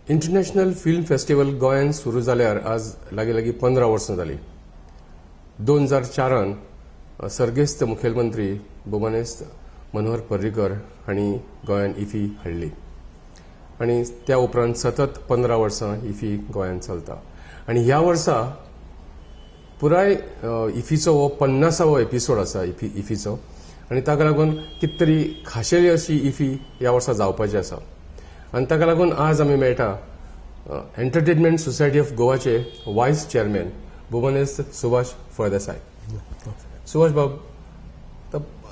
International film festival गोंयांत सुरू जाल्यार आज लागीं लागीं 15 वर्सां जालीं. 2004 सर्गेस्त मुखेलमंत्री भुवनेस्त मनोहर पर्रीकर हांणी गोंयांत इफी हाडली आनी त्या उपरांत सतत 15 वर्सां इफी गोंयांत चलता आनी ह्या वर्सा पुराय इफीचो हो 50वो एपिसोड आसा इफीचो आनी ताका लागून कितें तरी खाशेली अशी इफी ह्या वर्सा जावपाची आसा आनी ताका लागून आज आमी मेळटा एंटरटेनमेंट सोसायटी ऑफ गोवाचे वायस चेअरमॅन भुवनेस्त सुभाष फळदेसाय. सुभाष बाब,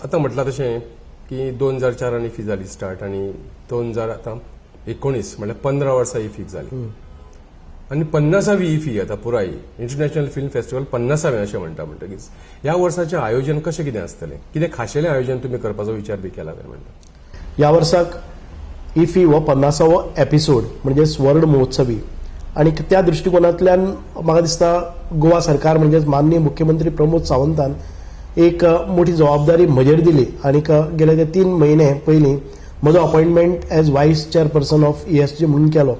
आतां म्हटलां तशें की 2004 इफी जाली स्टार्ट आनी 2000 आतां 19, म्हणल्यार 15 वर्सां इफीक जाली आनी 50वी इफी आतां पुराय इंटरनॅशनल फिल्म फेस्टिवल 50वें अशें म्हणटा. म्हणटकीच ह्या वर्साचें आयोजन कशें कितें आसतलें? कितें खाशेलें आयोजन तुमी करपाचो विचार बी केला काय म्हणटा? ह्या वर्साक इफी हो 50वो एपिसोड म्हणजे स्वर्ण महोत्सवी आनी त्या दृश्टिकोनांतल्यान म्हाका दिसता गोवा सरकार म्हणजेच माननीय मुख्यमंत्री प्रमोद सावंतान एक मोठी जबाबदारी म्हजेर दिली आनीक गेले ते 3 म्हयने पयलीं म्हजो appointment as vice chairperson of ESG म्हणून केलो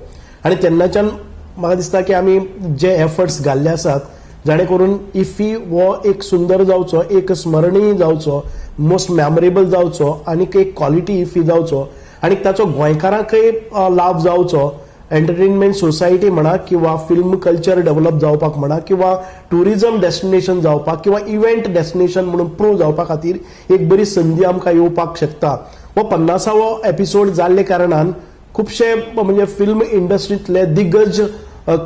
आनी तेन्नाच्यान म्हाका दिसता की आमी जे एफर्ट्स घाल्ले आसात जाणे करून इफी हो एक सुंदर जावचो, एक स्मरणीय जावचो, मोस्ट मेमोरेबल जावचो आनीक एक क्वॉलिटी इफी जावचो आनी ताचो गोंयकारांकय लाभ जावचो. एंटरटेनमेंट सोसायटी म्हणा किंवा फिल्म कल्चर डेव्हलप जावपाक म्हणा किंवा टुरिझम डेस्टिनेशन जावपाक किंवा इव्हेंट डेस्टिनेशन म्हणून प्रूव जावपा खातीर एक बरी संदी आमकां येवपाक शकता. हो 50वो एपिसोड जाल्ले कारणान खुबशे म्हणजे फिल्म इंडस्ट्रींतले दिग्गज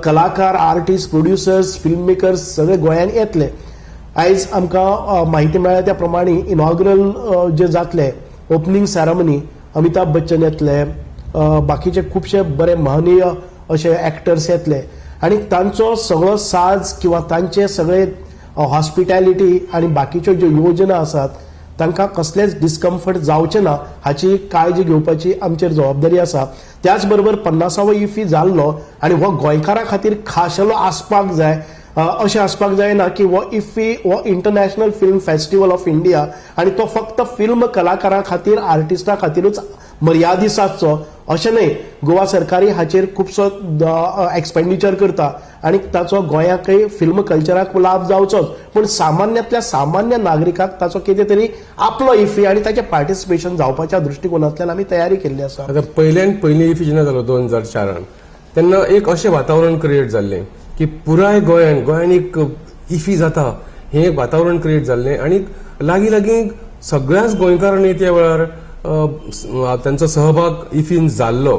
कलाकार, आर्टिस्ट, प्रोड्युसर्स, फिल्म मेकर्स सगळे गोंयांत येतले. आयज आमकां म्हायती मेळ्ळ्या त्या प्रमाणे इनॉग्रल जे जातले ओपनींग सेरेमनी, अमिताभ बच्चन येतले, बाकीचे खुबशे बरे महनीय अशे एक्टर्स येतले आनी तांचो सगळो साज किंवा तांचे सगळे हॉस्पिटॅलिटी आनी बाकीच्यो ज्यो योजना आसात तांकां कसलेच डिस्कम्फर्ट जावचें ना हाची काळजी घेवपाची आमचेर जबाबदारी आसा. त्याच बरोबर 50वो इफी जाल्लो आनी हो गोंयकारां खातीर खाशेलो आसपाक जाय. अशें आसपाक जायना की हो इफी हो International Film Festival of India आनी तो फक्त फिल्म कलाकारां खातीर, आर्टिस्टां खातीरूच मर्यादीत आसचो अशें न्हय. गोवा सरकारी हाचेर खुबसो एक्सपेंडिचर करता आनी ताचो गोंयाकय फिल्म कल्चराक लाभ जावचोच, पूण सामान्यांतल्या सामान्य नागरिकाक ताचो कितें तरी आपलो इफी आनी ताचें पार्टिसिपेशन जावपाच्या दृश्टिकोनांतल्यान आमी तयारी केल्ली आसा. आतां पयल्यान पयलीं इफी जेन्ना जालो 2004 तेन्ना एक अशें वातावरण क्रिएट जाल्लें की पुराय गोंयान एक इफी जाता हें एक वातावरण क्रिएट जाल्लें आनी लागीं लागीं सगळ्याच गोंयकारांनी त्या वेळार तांचो सहभाग इफीन जाल्लो.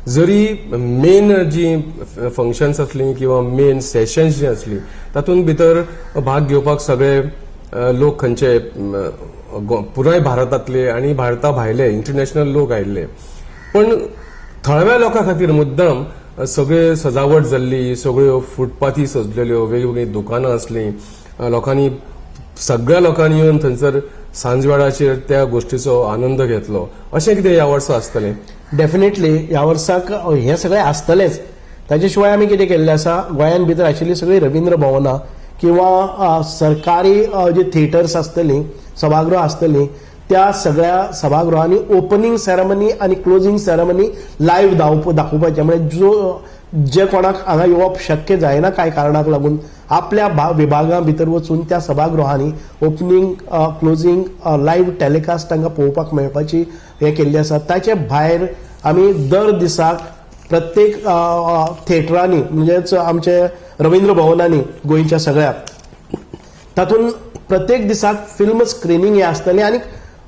जरी मेन जी फंक्शन्स आसलीं किंवा मेन सेशन्स जी आसली तातूंत भितर भाग घेवपाक सगळे लोक खंयचे पुराय भारतांतले आनी भारता भायले इंटरनॅशनल लोक आयिल्ले, पण थळाव्या लोकां खातीर मुद्दाम सगळे सजावट जाल्ली, सगळ्यो फुटपाथी सजलेल्यो, वेगवेगळीं दुकानां आसलीं. लोकांनी, सगळ्या लोकांनी येवन थंयसर सांजवेळाचेर त्या गोश्टीचो आनंद घेतलो. अशें कितें ह्या वर्सा आसतलें? डेफिनेटली ह्या वर्साक हें सगळें आसतलेंच. ताचे शिवाय आमी कितें केल्लें आसा, गोंयांत भितर आशिल्लीं सगळीं रवींद्र भवनां किंवा सरकारी जी थिएटर्स आसतलीं, सभागृह आसतलीं, त्या सगळ्या सभागृहांनी ओपनींग सेरेमनी आनी क्लोजींग सेरेमनी लायव्ह दाखोवपाचें. म्हणजे जो जे कोणाक हांगा येवप शक्य जायना कांय कारणाक लागून, आपल्या विभागां भितर वचून त्या सभागृहांनी ओपनींग, क्लोजींग लायव्ह टेलिकास्ट तांकां पळोवपाक मेळपाची हें केल्लें आसा. ताचे भायर आमी दर दिसाक प्रत्येक थिएटरांनी, म्हणजेच आमचे रवींद्र भवनांनी गोंयच्या सगळ्या तातूंत प्रत्येक दिसाक फिल्म स्क्रिनींग हें आसतलें आनी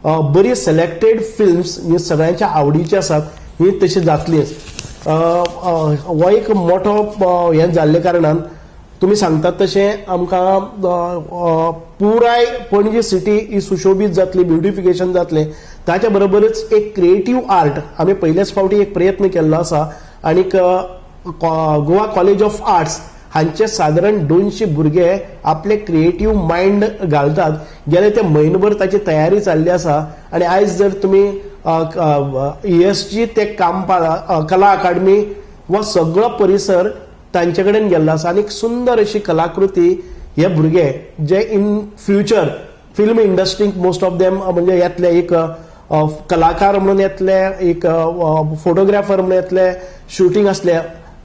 बरी सिलेक्टेड फिल्म्स ही सगळ्यांच्या आवडीची आसात ही तशी जातलीच. अ, अ, हो एक मोठो हें जाल्ले कारणान तुमी सांगतात तशें आमकां पुराय पणजी सिटी ही सुशोबीत जातली, ब्युटिफिकेशन जातलें. ताच्या बरोबरच एक क्रिएटीव आर्ट आमी पयलेच फावटी एक प्रयत्न केल्लो आसा आनीक गोवा कॉलेज ऑफ आर्ट्स हांचे सादारण 200 भुरगे आपले क्रिएटीव मायंड घालतात. गेले ते म्हयनोभर ताची तयारी चालली आसा आनी आयज जर तुमी ईएसजी ते कामपा कला अकादमी हो सगळो परिसर तांचे कडेन गेल्लो आसा आनी एक सुंदर अशी कलाकृती हे भुरगे जे इन फ्युचर फिल्म इंडस्ट्रीक मोस्ट ऑफ देम म्हणजे येतले एक कलाकार म्हणून येतले, एक फोटोग्राफर म्हणून येतले, शुटींग आसले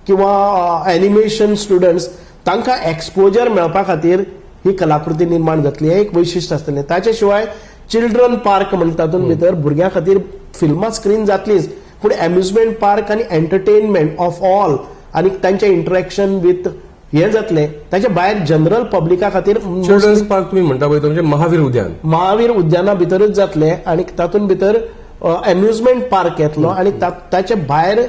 किंवा एनिमेशन स्टुडंट्स, तांकां एक्सपोजर मेळपा खातीर ही कलाकृती निर्माण जातली. हें एक वैशिश्ट आसतलें. ताचे शिवाय चिल्ड्रन पार्क म्हणटा, तातूंत भितर भुरग्यां खातीर फिल्मां स्क्रीन जातलीच, पूण एम्युजमेंट पार्क आनी एंटरटेनमेंट ऑफ ऑल आनी तांचें इंटरेक्शन विथ हें जातलें. ताच्या भायर जनरल पब्लिका खातीर चिल्ड्रन्स पार्क तुम्ही म्हणटा पळय, तो म्हणजे महावीर उद्यान. महावीर उद्याना भितरच जातलें आनी तातूंत भितर एम्युजमेंट पार्क येतलो आनी ताचे भायर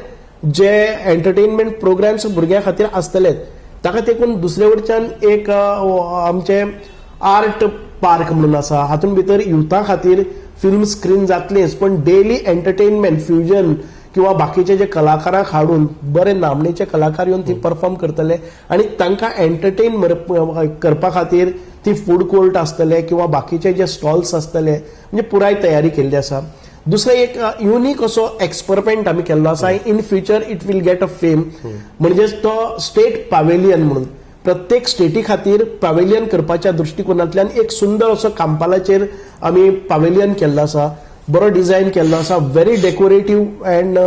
जे एंटरटेनमेंट प्रोग्राम्स भुरग्यां खातीर आसतले, ताका तेकून दुसरे वटच्यान एक आमचे आर्ट पार्क म्हणून आसा. हातूंत भितर युथा खातीर फिल्म स्क्रीन जातलीच, पण डेली एंटरटेनमेंट फ्युजन किंवा बाकीचे जे कलाकारांक हाडून बरे नामनेचे कलाकार येवन ती परफॉर्म करतले आनी तांकां एंटरटेन करपा खातीर ती फूड कोर्ट आसतले किंवा बाकीचे जे स्टॉल्स आसतले. म्हणजे पुराय तयारी केल्ली आसा. दुसरें एक युनीक असो एक्सपेरिमेंट आमी केल्लो आसा, in future it will get a fame, म्हणजेच तो स्टेट पावेलियन म्हणून प्रत्येक स्टेटी खातीर पावेलियन करपाच्या दृश्टिकोनांतल्यान एक सुंदर असो कांपालाचेर आमी पावेलियन केल्लो आसा. बरो डिझायन केल्लो आसा, व्हेरी डेकोरेटीव अँड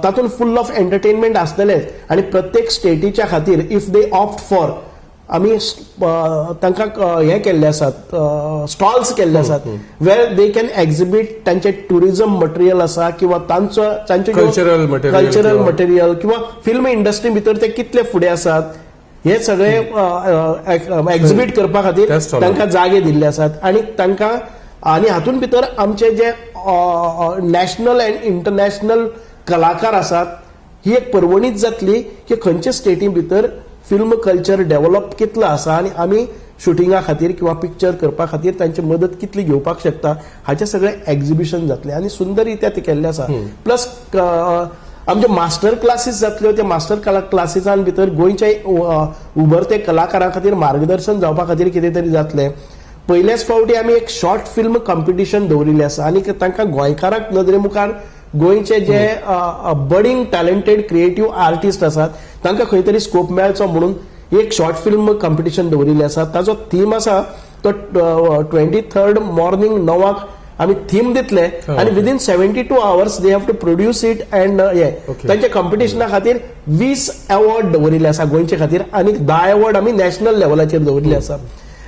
तातूंत फुल ऑफ एंटरटेनमेंट आसतलेच आनी प्रत्येक स्टेटीच्या खातीर if they opt for आमी तांकां हे केल्ले आसात, स्टॉल्स केल्ले आसात वेर they can exhibit तांचे टुरिझम मटेरियल आसा किंवा तांचो तांचे Cultural material cultural किंवा- मटेरियल किंवा फिल्म इंडस्ट्री भितर ते कितले फुडें आसात हे सगळे एक्झिबीट करपा खातीर त्या stall तांकां जागे दिल्ले आसात. आनी तांकां आनी हातूंत भितर आमचे जे नॅशनल अँड इंटरनॅशनल कलाकार आसात, ही एक पर्वणीच जातली की खंयचे स्टेटी भितर फिल्म कल्चर डेव्हलप कितलो आसा आनी आमी शुटिंगा खातीर किंवा पिक्चर करपा खातीर तांची मदत कितली घेवपाक शकता, हाचें सगळें एक्झिबिशन जातलें आनी सुंदर रित्या ते केल्लें आसा. प्लस आमचे मास्टर क्लासीस जातल्यो. त्या मास्टर क्लासीसान भितर गोंयच्या उभरते कलाकारां खातीर मार्गदर्शन जावपा खातीर कितें तरी जातलें. पयल्याच फावटी आमी एक शॉर्ट फिल्म कॉम्पिटिशन दवरिल्लें आसा आनी तांकां गोंयकारांक नदरे मुखार गोंयचे जे बडींग टॅलेंटेड क्रिएटीव आर्टिस्ट आसात, तांकां खंय तरी स्कोप मेळचो म्हणून एक शॉर्ट फिल्म कॉम्पिटिशन दवरिल्लें आसा. ताजो थीम आसा तो 23rd morning 9 आंक आमी थीम दितले आनी within 72 hours they have to produce it and हे तांच्या कॉम्पिटिशना खातीर 20 अवॉर्ड दवरिल्ले आसा गोंयचे खातीर आनी 10 अवॉर्ड आमी नॅशनल लेवलाचेर दवरिल्ले आसा.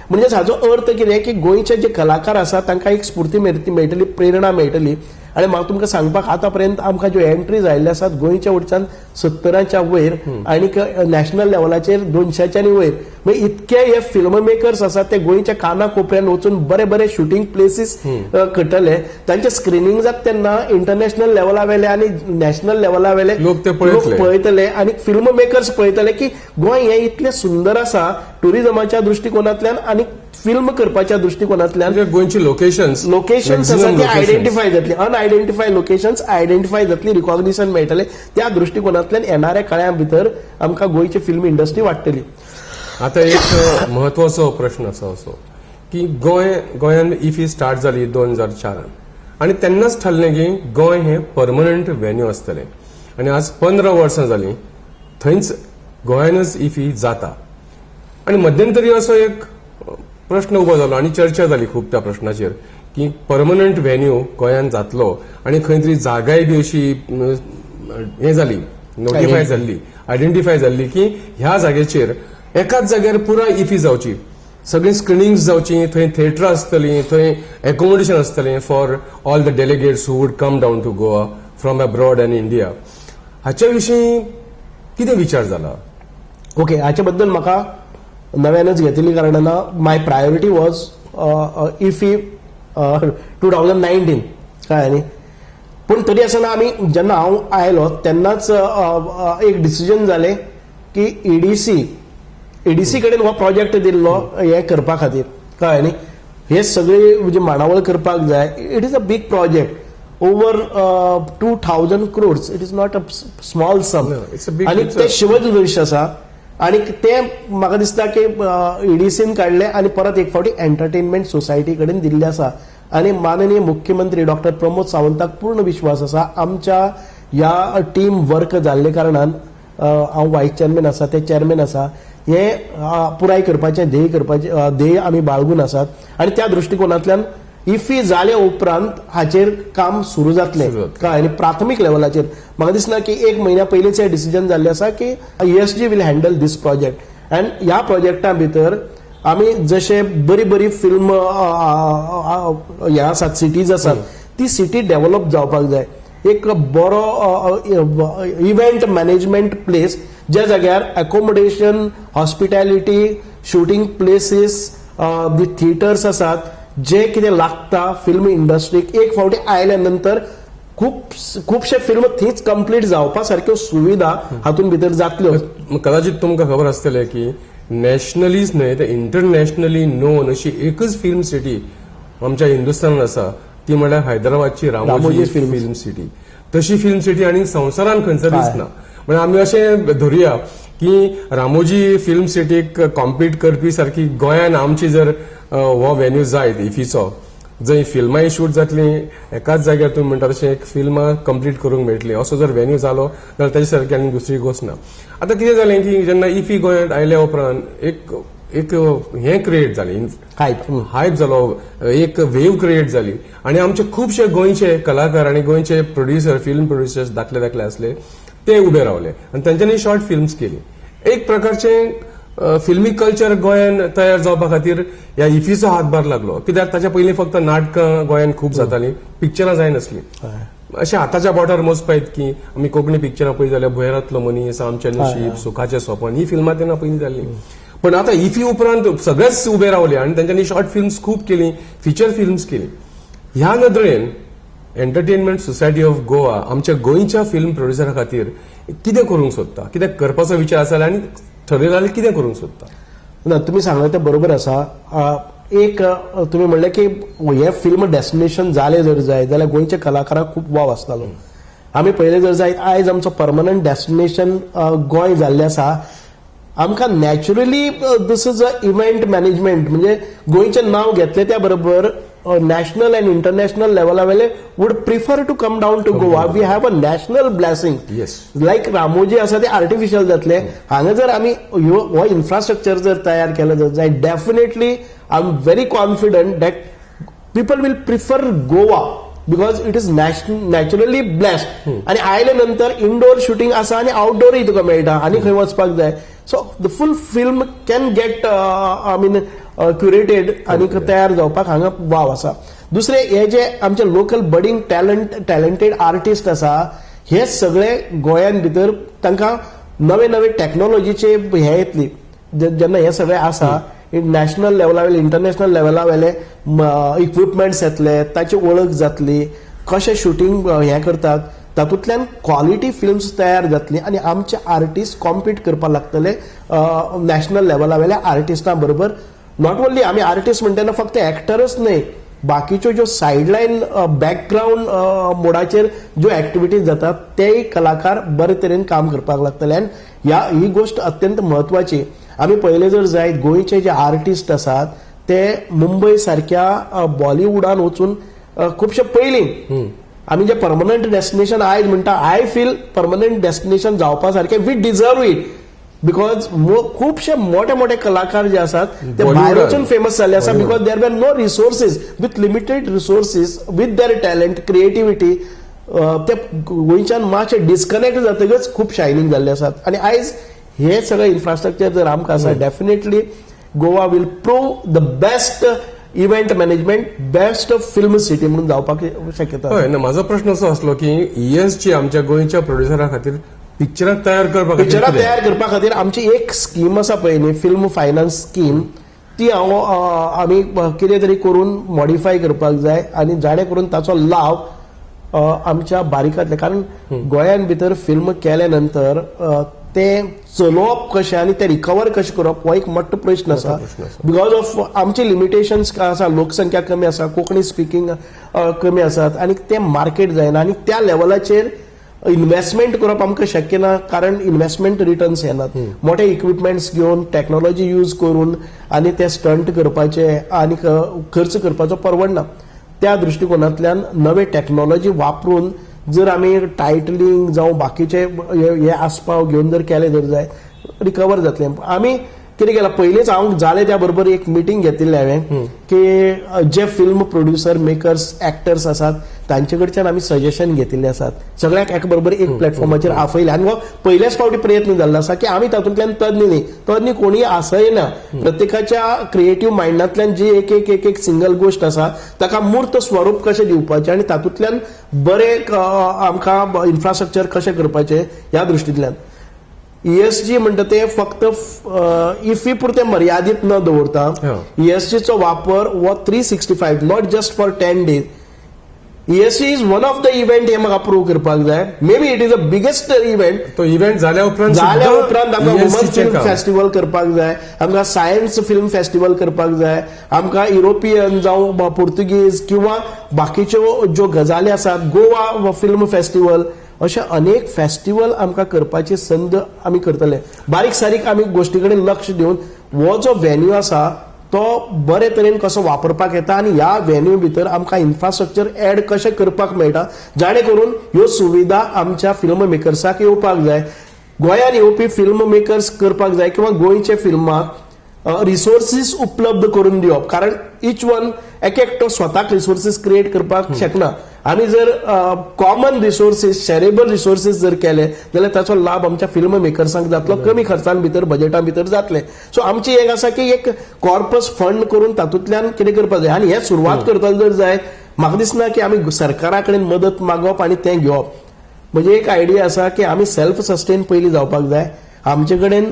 म्हणजेच हाजो अर्थ कितें की गोंयचे जे कलाकार आसा तांकां एक स्फूर्ती मेळटली, प्रेरणा मेळटली. आनी म्हाका तुमकां सांगपाक, आतां पर्यंत आमकां ज्यो एंट्रीज आयिल्ल्यो आसात गोंयच्या वटच्यान 70च्या वयर आनी नॅशनल लेवलाचेर 200च्या आनी वयर. म्हणजे इतके हे फिल्म मेकर्स आसात, ते गोंयच्या काना कोपऱ्यान वचून बरे बरे शुटींग प्लेसीस करतले. तांचे स्क्रिनींग जाता तेन्ना इंटरनॅशनल लेवला वेले आनी नॅशनल लेवला वेले लोक ते पळयतले. लोक पळयतले आनी फिल्म मेकर्स पळयतले की गोंय हें इतलें सुंदर आसा टुरिझमाच्या दृश्टिकोनांतल्यान आनी फिल्म करपाच्या दृश्टिकोनांतल्यान. म्हणजे गोंयची लोकेशन्स. लोकेशन्स आसा ती आयडेंटिफाय जातली, अनआयडेंटिफाय लोकेशन्स आयडेंटिफाय जातली, रिकॉग्निशन मेळटलें. त्या दृश्टिकोनांतल्यान येणाऱ्या काळा भितर आमकां गोंयची फिल्म इंडस्ट्री वाडटली. आता एक महत्वाचो प्रश्न आसा असो की गोंयान इफी स्टार्ट जाली 2004 आन आनी तेन्नाच ठरलें की गोंय हें परमनंट व्हेन्यू आसतलें आनी आज 15 वर्सां जालीं थंयच गोंयानच इफी जाता. आनी मध्यंतरी असो एक प्रश्न उबो जालो आनी चर्चा जाली खूब त्या प्रश्नाचेर की परमनंट व्हेन्यू गोंयान जातलो आनी खंय तरी जागाय बी अशी हें जाली, नोटिफाय जाल्ली, आयडेंटिफाय जाल्ली की ह्या जागेचेर एकाच जाग्यार पुराय इफी जावची, सगळीं स्क्रिनींग्स जावची, थंय थिएटरां आसतलीं, थंय एकोमोडेशन आसतलें for all the delegates who would come down to Goa from abroad and India. हाच्या विशीं कितें विचार जाला? ओके, हाचे बद्दल म्हाका नव्यानच घेतिल्ली कारणान my priority was IFFI 2019, कळ्ळें न्ही? पूण तरी आसतना आमी जेन्ना हांव आयलो तेन्नाच एक डिसिजन जालें की ईडीसी कडेन हो प्रोजेक्ट दिल्लो हें करपा खातीर, कळ्ळें न्ही? हे सगळी म्हणजे मांडावळ करपाक जाय. It is a big project, over 2,000 crores. It is not a small sum. No, it's a big- आनी ते शिवदृश्य आसा आनी ते म्हाका दिसता की ईडीसीन काडले आनी परत एक फावटी एंटरटेनमेंट सोसायटी कडेन दिल्ले आसा. आनी माननीय मुख्यमंत्री डॉक्टर प्रमोद सावंताक पूर्ण विश्वास आसा. आमच्या ह्या टीम वर्क जाल्ले कारणान, हांव वायस चेअरमॅन आसा, ते चेअरमॅन आसा, हे पुराय करपाचें ध्येय करपाचें ध्येय आमी बाळगून आसात आनी त्या दृश्टिकोनांतल्यान इफी जाले उपरांत हाचेर काम सुरू जातलें. सुरू जातलें. कळ्ळें? आनी प्राथमीक लेवलाचेर म्हाका दिसना की एक म्हयन्या पयलींच हें डिसिजन जाल्लें आसा की ESG will handle this project. And ह्या प्रोजेक्टा भितर आमी जशे बरी बरी फिल्म हे आसात, सिटीज आसात, ती सिटी डेव्हलप जावपाक जाय. एक बरो इव्हेंट मॅनेजमेंट प्लेस, ज्या जाग्यार accommodation, hospitality, shooting places, the theatres आसात, जे कितें लागता फिल्म इंडस्ट्रीक, एक फावटी आयल्या नंतर खूब खुबशे फिल्म थंयच कंप्लीट जावपा सारक्यो सुविधा हातूंत भितर जातल्यो. कदाचित तुमकां खबर आसतलें की नॅशनलीच न्हय तर इंटरनॅशनली नोन अशी एकच फिल्म सिटी आमच्या हिंदुस्थानात आसा, ती म्हणल्यार हैदराबादची Ramoji Ramoji film film city. तशी फिल्म सिटी आनी संवसारान खंयसरूच ना. म्हणजे आमी अशें धरुया की रामोजी फिल्म सिटीक कॉम्पीट करपी सारकी गोंयान आमची जर हो व्हेन्यू जायत इफीचो, जंय फिल्मांय शूट जातली एकाच जाग्यार, तुमी म्हणटा तशें एक फिल्मां कंप्लीट करूंक मेळटली, असो जर व्हेन्यू जालो जाल्यार ताजे सारकी आनी दुसरी गोश्ट ना. आतां कितें जालें की जेन्ना इफी गोंयांत आयल्या उपरांत एक एक हें क्रिएट जालें, हायप. हायप जालो, एक वेव क्रिएट जाली आनी आमचे खुबशे गोंयचे कलाकार आनी गोंयचे प्रोड्युसर, फिल्म प्रोड्युसर्स दाखले दाखले आसले, ते उबे रावले आनी तांच्यांनी शॉर्ट फिल्म्स केली. एक प्रकारचें फिल्मी कल्चर गोंयान तयार जावपा खातीर ह्या इफीचो हातभार लागलो, कित्याक ताच्या पयलीं फक्त नाटकां गोंयान खूब जातालीं, पिक्चरां जायनासलीं. अशें हाताच्या बोटार मोजपा इतकी आमी कोंकणी पिक्चरां पळयत जाल्यार भुंयरांतलो मनीस, आमचें नशीब, सुखाचें सोपन ही फिल्मां तेन्ना पयलीं जाल्लीं. पण आतां इफी उपरांत सगळेच उबे रावले आनी तांच्यांनी शॉर्ट फिल्म्स खूब केली, फिचर फिल्म्स केली. ह्या नदरेन एंटरटेनमेंट सोसायटी ऑफ गोवा आमच्या गोंयच्या फिल्म प्रोड्युसरा खातीर कितें करूंक सोदता, कितें करपाचो विचार आसा आनी ठरयला जाल्यार कितें करूंक सोदता? ना, तुमी सांगलें तें बरोबर आसा. एक तुमी म्हणलें की हें फिल्म डेस्टिनेशन जालें जर जायत जाल्यार गोंयच्या कलाकारांक खूब वाव आसतालो. आमी पळयलें जर जायत, आयज आमचो परमनंट डेस्टिनेशन गोंय जाल्लें आसा. आमकां naturally this is a event management, म्हणजे गोंयचें नांव घेतलें त्या बरोबर नॅशनल अँड इंटरनॅशनल लेवला वयले would prefer to come down to Goa. We have a national blessing. लायक रामोजी आसा ते आर्टिफिशियल जातले. हांगा जर आमी ह्यो हो इन्फ्रास्ट्रक्चर जर तयार केलो जर जायत, definitely I am very confident that people will prefer Goa because it is naturally blessed. आनी आयले नंतर इंडोर शुटींग आसा आनी आउटडोरूय तुका मेळटा, आनी खंय वचपाक जाय? So the full film can get, I mean, curated आनी तयार जावपाक हांगा वाव आसा. दुसरे, हे जे आमचे local budding talented artist आसा, हे सगळे गोंयान भितर तांकां नवे नवे टॅक्नोलॉजीचे हे येतली. जेन्ना हे सगळे आसा, नॅशनल लेवला वयले, इंटरनॅशनल लेवला वयले इक्विपमेंट्स येतले, ताची वळख जातली, कशें शुटींग हें करतात, तातूंतल्यान क्वॉलिटी फिल्म्स तयार जातली आनी आमचे आर्टिस्ट कॉम्पीट करपाक लागतले नॅशनल लेवला वयल्या आर्टिस्टां बरोबर. Not only आमी आर्टिस्ट म्हणटा तेन्ना फक्त एक्टरच न्हय, बाकीच्यो ज्यो सायडलायन बॅकग्रावंड मोडाचेर ज्यो एक्टिविटीज जातात, तेय कलाकार बरे तरेन काम करपाक लागतले. आनी ही गोश्ट अत्यंत म्हत्वाची. आमी पळयलें जर जायत, गोंयचे जे आर्टिस्ट आसात ते मुंबय सारक्या बॉलिवूडान वचून खुबशे पयलीं आमी जे परमनंट डेस्टिनेशन आयज म्हणटा, I feel permanent destination जावपा सारकें, we deserve it, because खुबशे मोठे मोठे कलाकार जे आसात ते भायर वचून फेमस जाल्ले आसा, because there were no resources. With limited resources, with their talent, creativity, ते गोंयच्यान मातशे डिस्कनेक्ट जातकच खूब शायनींग जाल्ले आसात. आनी आयज हे सगळें इन्फ्रास्ट्रक्चर जर आमकां आसा, definitely Goa will prove the best event management, best film city म्हणून जावपाक शक्यता आसा. हय ना, म्हाजो प्रश्न असो आसलो की ईएसजी आमच्या गोंयच्या प्रोड्युसरा खातीर पिक्चरां तयार करपा खातीर पिक्चरां कितें? तयार करपा खातीर आमची एक स्कीम आसा पळय न्ही, फिल्म फायनान्स स्कीम, ती हांव आमी कितें तरी करून मॉडिफाय करपाक जाय आनी जाणे करून ताचो लाव आमच्या बारिकांतले, कारण गोंयान भितर फिल्म केल्या नंतर तें चलोवप कशें आनी तें रिकवर कशें करप हो एक मोठो प्रश्न आसा. प्रश्न आसा. Because of आमचे लिमिटेशन्स आसा, लोकसंख्या कमी आसा, कोंकणी स्पिकींग कमी आसात आनी तें मार्केट जायना आनी त्या लेवलाचेर इन्व्हेस्टमेंट करप आमकां शक्य ना, कारण इन्व्हेस्टमेंट रिटर्न्स येनात. मोठे इक्विपमेंट्स घेवन, टॅक्नोलॉजी यूज करून आनी ते स्टंट करपाचे आनी खर्च करपाचो परवडना. त्या दृश्टिकोनांतल्यान नवे टॅक्नोलॉजी वापरून जर आमी टायटलिंग जावं बाकीचे हे आस्पाव घेवन जर केले जर जाय, रिकवर जातले आमी. कितें केलां, पयलींच हांव जालें त्या बरोबर एक मिटींग घेतिल्लें हांवें की जे फिल्म प्रोड्युसर, मेकर्स, एक्टर्स आसात तांचे कडच्यान आमी सजेशन घेतिल्ले आसात. सगळ्यांक एका बरोबर एक प्लॅटफॉर्माचेर आपयले आनी हो पयल्याच फावटी प्रयत्न जाल्लो आसा की आमी तातूंतल्यान तज्ञ न्ही, तज्ञ कोणीय आसय ना. प्रत्येकाच्या क्रिएटीव मायंडांतल्यान जी एक एक एक एक सिंगल गोश्ट आसा ताका मूर्त स्वरूप कशें दिवपाचें आनी तातूंतल्यान बरें आमकां इन्फ्रास्ट्रक्चर कशें करपाचें ह्या दृश्टींतल्यान ईएसजी म्हणटा ते फक्त इफी पुरते मर्यादीत न दवरता ईएसजीचो वापर हो 365, not just for 10 days. ESG is one of the event हे म्हाका प्रूव करपाक जाय. Maybe it is a biggest event. तो इव्हेंट जाल्या उपरांत जाल्या उपरांत आमकां वुमन फिल्म फेस्टिवल करपाक जाय, आमकां सायन्स फिल्म फेस्टिवल करपाक जाय, आमकां युरोपियन जावं पुर्तुगीज किंवा बाकीच्यो ज्यो गजाली आसात, गोवा फिल्म फेस्टिवल, अशे अनेक फेस्टिवल आमकां करपाची संद आमी करतले. बारीक सारीक आमी गोश्टी कडेन लक्ष दिवन हो जो व्हेन्यू आसा तो बरे तरेन कसो वापरपाक येता आनी ह्या व्हेन्यू भितर आमकां इन्फ्रास्ट्रक्चर एड कशें करपाक मेळटा, जाणे करून ह्यो सुविधा आमच्या फिल्म मेकर्साक येवपाक जाय, गोंयान येवपी फिल्म मेकर्स करपाक जाय किंवा गोंयच्या फिल्माक रिसोर्सीस उपलब्ध करून दिवप. कारण इच वन एक एकटो स्वताक रिसोर्सीस क्रिएट करपाक शकना. आमी जर कॉमन रिसोर्सीस, शेरेबल रिसोर्सीस जर केले जाल्यार ताचो लाभ आमच्या फिल्म मेकर्सांक जातलो, कमी खर्चान भितर, बजेटा भितर जातले. सो आमची एक आसा की एक कॉर्पस फंड करून तातूंतल्यान कितें करपाक जाय आनी हे सुरवात करतले जर जायत, म्हाका दिसना की आमी सरकारा कडेन मदत मागप आनी तें घेवप. म्हणजे एक आयडिया आसा की आमी सेल्फ सस्टेन पयलीं जावपाक जाय. आमचे कडेन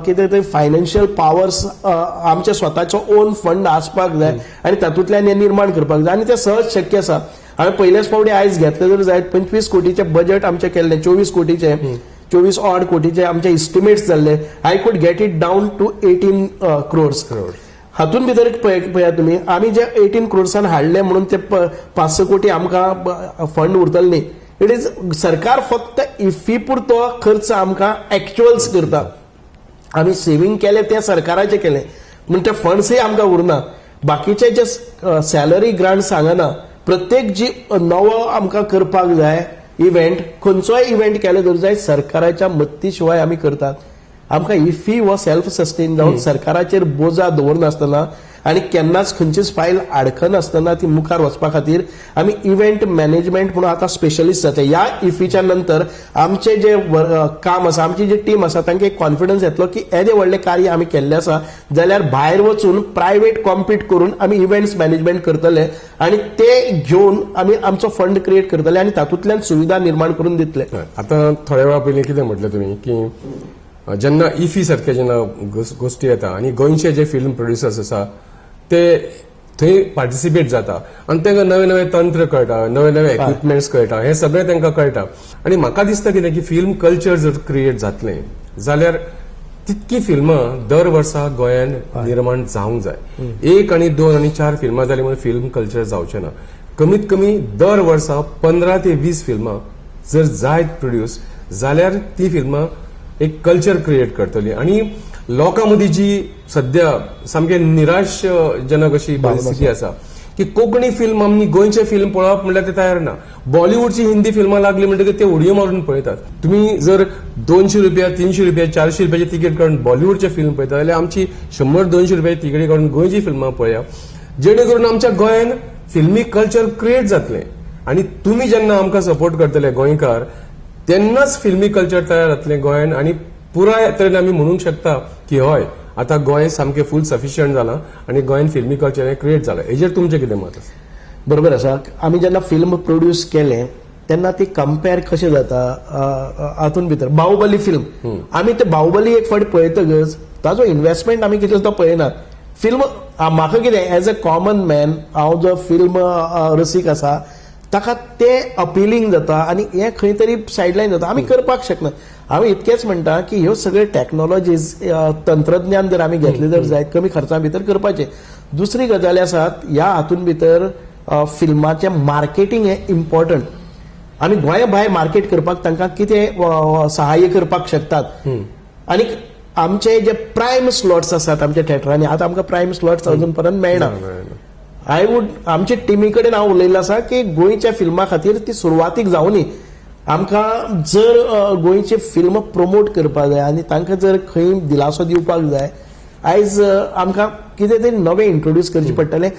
कितें तरी फायनान्शियल पावर्स, आमच्या स्वताचो ओन फंड आसपाक जाय आनी तातूंतल्यान हें निर्माण करपाक जाय आनी तें सहज शक्य आसा. हांवें पयल्याच फावटी आयज घेतलें जर जायत, 25 कोटीचें बजेट आमचें केल्लें, 24 कोटीचें, 24 ऑड कोटीचे आमचे इस्टिमेट्स जाल्ले. I could get it down to 18 crores. हातून भितर पळयात तुमी, आमी जे 18 क्रोर्सान हाडले म्हणून ते 5-6 कोटी आमकां फंड उरतले न्ही. It is सरकार फक्त इफी पुरतो खर्च आमकां एक्च्युअल्स करता. आमी सेव्हिंग केलें तें सरकाराचें केलें म्हण ते फंड्सय आमकां उरना. बाकीचे जे सॅलरी ग्रांट सांगना, प्रत्येक जी नवो आमकां करपाक जाय इव्हेंट, खंयचोय इव्हेंट केलो जर जाय, सरकाराच्या मदती शिवाय आमी करतात. आमकां इफी हो सेल्फ सस्टेन जावन सरकाराचेर बोजा दवरनासतना आनी केन्नाच खंयचीच फायल आडखनासतना ती मुखार वचपा खातीर आमी इव्हेंट मॅनेजमेंट म्हणून आतां स्पेशलिस्ट जाता. ह्या इफीच्या नंतर आमचे जे काम आसा, आमची जी टीम आसा, तांकां एक कॉन्फिडन्स येतलो की येदें व्हडलें कार्य आमी केल्लें आसा जाल्यार भायर वचून प्रायवेट कॉम्पीट करून आमी इव्हेंट्स मॅनेजमेंट करतले आनी ते घेवन आमी आमचो फंड क्रिएट करतले आनी तातूंतल्यान सुविधा निर्माण करून दितले. आतां थोड्या वेळा पयलीं कितें म्हटलें तुमी की जेन्ना इफी सारखे जेन्ना गोश्टी येता आनी गोंयचे जे फिल्म प्रोड्युसर्स आसा ते थंय पार्टिसिपेट जाता आनी तांकां नवे नवे तंत्र कळटा, नवे नवे इक्विपमेंट्स कळटा, हें सगळें तांकां कळटा. आनी म्हाका दिसता कितें की फिल्म कल्चर जर क्रिएट जातलें जाल्यार तितकी फिल्मां दर वर्सा गोंयांत निर्माण जावंक जाय. एक आनी दोन आनी चार फिल्मां जालीं म्हणून फिल्म कल्चर जावचें ना. कमीत कमी दर वर्सा 15 ते 20 फिल्मां जर जायत प्रोड्यूस जाल्यार ती फिल्मां एक कल्चर क्रिएट करतली आनी लोकां मदीं जी सद्या सामकें निराशजनक अशी परिस्थिती आसा की कोंकणी फिल्म, आमी गोंयचें फिल्म पळोवप म्हणल्यार ते तयार ना. बॉलिवूडची हिंदी फिल्मां लागली म्हणटकीर ते उडयो मारून पळयतात. तुमी जर 200 रुपया, 300 रुपया, 400 रुपयाची तिकेट काडून बॉलिवूडचे फिल्म पळयता जाल्यार आमची 100-200 रुपयाची तिकेटी काडून गोंयची फिल्मां पळया, जेणे करून आमच्या गोंयान फिल्मी कल्चर क्रिएट जातलें. आनी तुमी जेन्ना आमकां सपोर्ट करतले गोंयकार, तेन्नाच फिल्मी कल्चर तयार जातलें गोंयान आनी पुराय तरेन आमी म्हणूंक शकता की हय, आतां गोंय सामकें फूल सफिशियंट जालां आनी गोंयान फिल्मी कल्चर हें क्रिएट जालां. हेजेर तुमचें कितें मत आसा? बरोबर आसा. आमी जेन्ना फिल्म प्रोड्यूस केलें तेन्ना ती कंपेर कशें जाता हातून भितर बाहुबली फिल्म, आमी ते बाहुबली एक फावट पळयतकच ताजो इन्व्हेस्टमेंट आमी कितें तो पळयनात. फिल्म म्हाका कितें, एज अ कॉमन मॅन हांव जो फिल्म रसीक आसा ताका ते अपिलींग जाता आनी हें खंय तरी सायडलायन जाता. आमी करपाक शकना. आमी इतकेंच म्हणटा की ह्यो सगळ्यो टॅक्नोलॉजीज, तंत्रज्ञान जर आमी घेतलें जर जायत, कमी खर्चा भितर करपाचें. दुसरी गजाल आसात, ह्या हातून भितर फिल्माचें मार्केटींग हें इम्पॉर्टंट. आमी गोंया भायर मार्केट करपाक तांकां कितें सहाय्य करपाक शकतात आनी आमचे जे प्रायम स्लॉट्स आसात आमच्या थेटरांनी, आतां आमकां प्रायम स्लॉट्स अजून पर्यंत मेळना. I would आमच्या टिमी कडेन हांव उलयल्लो आसा की गोंयच्या फिल्मा खातीर ती सुरवातीक जावनी. आमकां जर गोंयचे फिल्म प्रमोट करपाक जाय आनी तांकां जर खंय दिलासो दिवपाक जाय आयज आमकां कितें तरी नवें इंट्रोड्यूस करचें पडटलें.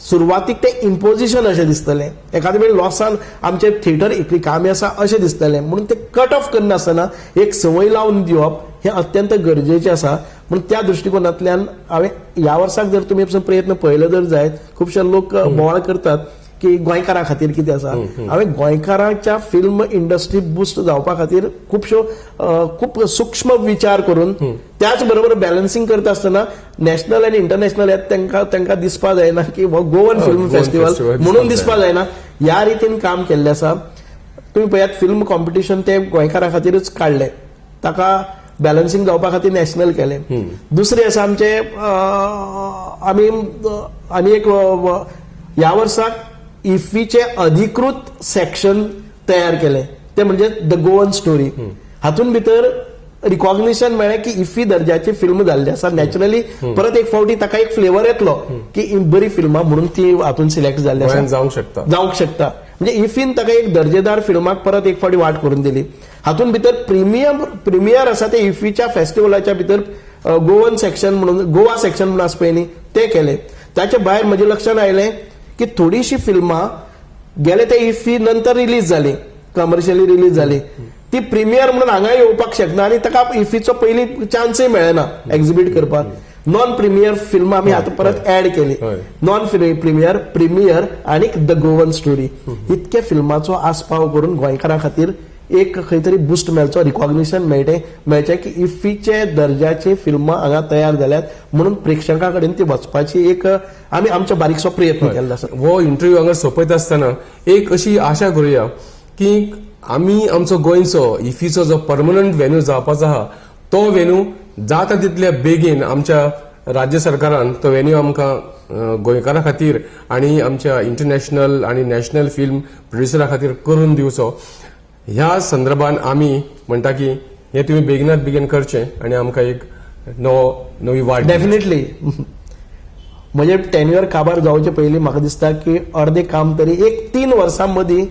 सुरवातीक तें इम्पोजिशन अशें दिसतलें, एखादे वेळ लॉसान आमचें थिएटर रिकामी आसा अशें दिसतलें, म्हणून तें कट ऑफ करनासतना एक संवय लावन दिवप हें अत्यंत गरजेचें आसा. म्हणून त्या दृश्टिकोनांतल्यान हांवें ह्या वर्साक जर तुमी प्रयत्न पळयले जर जायत, खुबशे लोक बोवाळ करतात की गोंयकारां खातीर कितें आसा. हांवें गोंयकारांच्या फिल्म इंडस्ट्री बुस्ट जावपा खातीर खुबश्यो खूब सूक्ष्म विचार करून त्याच बरोबर बॅलन्सिंग करता आसतना नॅशनल आनी इंटरनॅशनल ह्यात तांकां दिसपा जायना की हो गोवन फिल्म फेस्टिवल म्हणून दिसपा जायना, ह्या रितीन काम केल्लें आसा. तुमी पळयात, फिल्म कॉम्पिटिशन ते गोंयकारां खातीरच काडलें, ताका बॅलन्सिंग जावपा खातीर नॅशनल केलें. दुसरें आसा आमचें, आमी आनी एक ह्या वर्साक इफ्फीचें अधिकृत सेक्शन तयार केलें, तें म्हणजे the Goan story. हातूंत भितर रिकॉग्निशन मेळ्ळें की इफ्फी दर्जाची फिल्म जाल्ली आसा. नॅचरली परत एक फावटी ताका एक फ्लेवर येतलो की बरी फिल्मां म्हणून ती हातूंत सिलेक्ट जाल्ली आसा, जावंक शकता, जावंक शकता. म्हणजे इफ्फीन ताका एक दर्जेदार फिल्माक परत एक फावटी वाट करून दिली. हातूंत भितर प्रिमियर आसा ते इफ्फीच्या फेस्टिवलाच्या भितर गोवन सेक्शन म्हणून, गोवा सेक्शन म्हणून आसा पळय न्ही, तें केलें. ताचे भायर म्हज्या लक्षांत आयलें की थोडीशीं फिल्मां गेले ते इफ्फी नंतर रिलीज जाली, कमर्शियली रिलीज जाली, ती प्रिमियर म्हणून हांगा येवपाक शकना आनी ताका इफ्फीचो पयलीं चान्सय मेळना एक्झिबीट करपाक. नॉन प्रिमियर फिल्मां आमी आतां परत ऍड केली, नॉन प्रिमियर, प्रिमियर आनी the Goan story, इतके फिल्माचो आस्पाव करून गोंयकारां खातीर एक खंय तरी बुस्ट मेळचो, रिकॉग्निशन मेळचें की इफ्फीचे दर्जाची फिल्मां हांगा तयार जाल्यात म्हणून प्रेक्षकां कडेन ती वचपाची एक आमी आमचो बारीकसो प्रयत्न केल्लो आसा. हो इंटरव्यू हांगा सोंपयता आसतना एक अशी आशा करुया की आमी आमचो गोंयचो इफ्फीचो जो परमनंट व्हेन्यू जावपाचो आहा तो व्हेन्यू जाता तितल्या बेगीन आमच्या राज्य सरकारान तो व्हेन्यू आमकां गोंयकारां खातीर आनी आमच्या इंटरनॅशनल आनी नॅशनल फिल्म प्रोड्युसरा खातीर करून दिवचो. ह्या संदर्भान आमी म्हणटा की हें तुमी बेगिनात बेगीन करचें आनी आमकां एक नवी वाट. डेफिनेटली, म्हजें टेन्युअर काबार जावचे पयलीं म्हाका दिसता की अर्दें काम तरी एक 3 वर्सां मदीं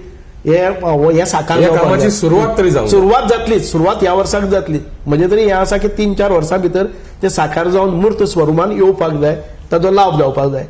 हें साकार कामाची सुरवात तरी जावंक सुरवात जातली, सुरवात ह्या वर्साक जातली. म्हणजे तरी हें आसा की 3-4 वर्सां भितर तें साकार जावन मूर्त स्वरुपान येवपाक जाय, ताचो लाभ जावपाक जाय.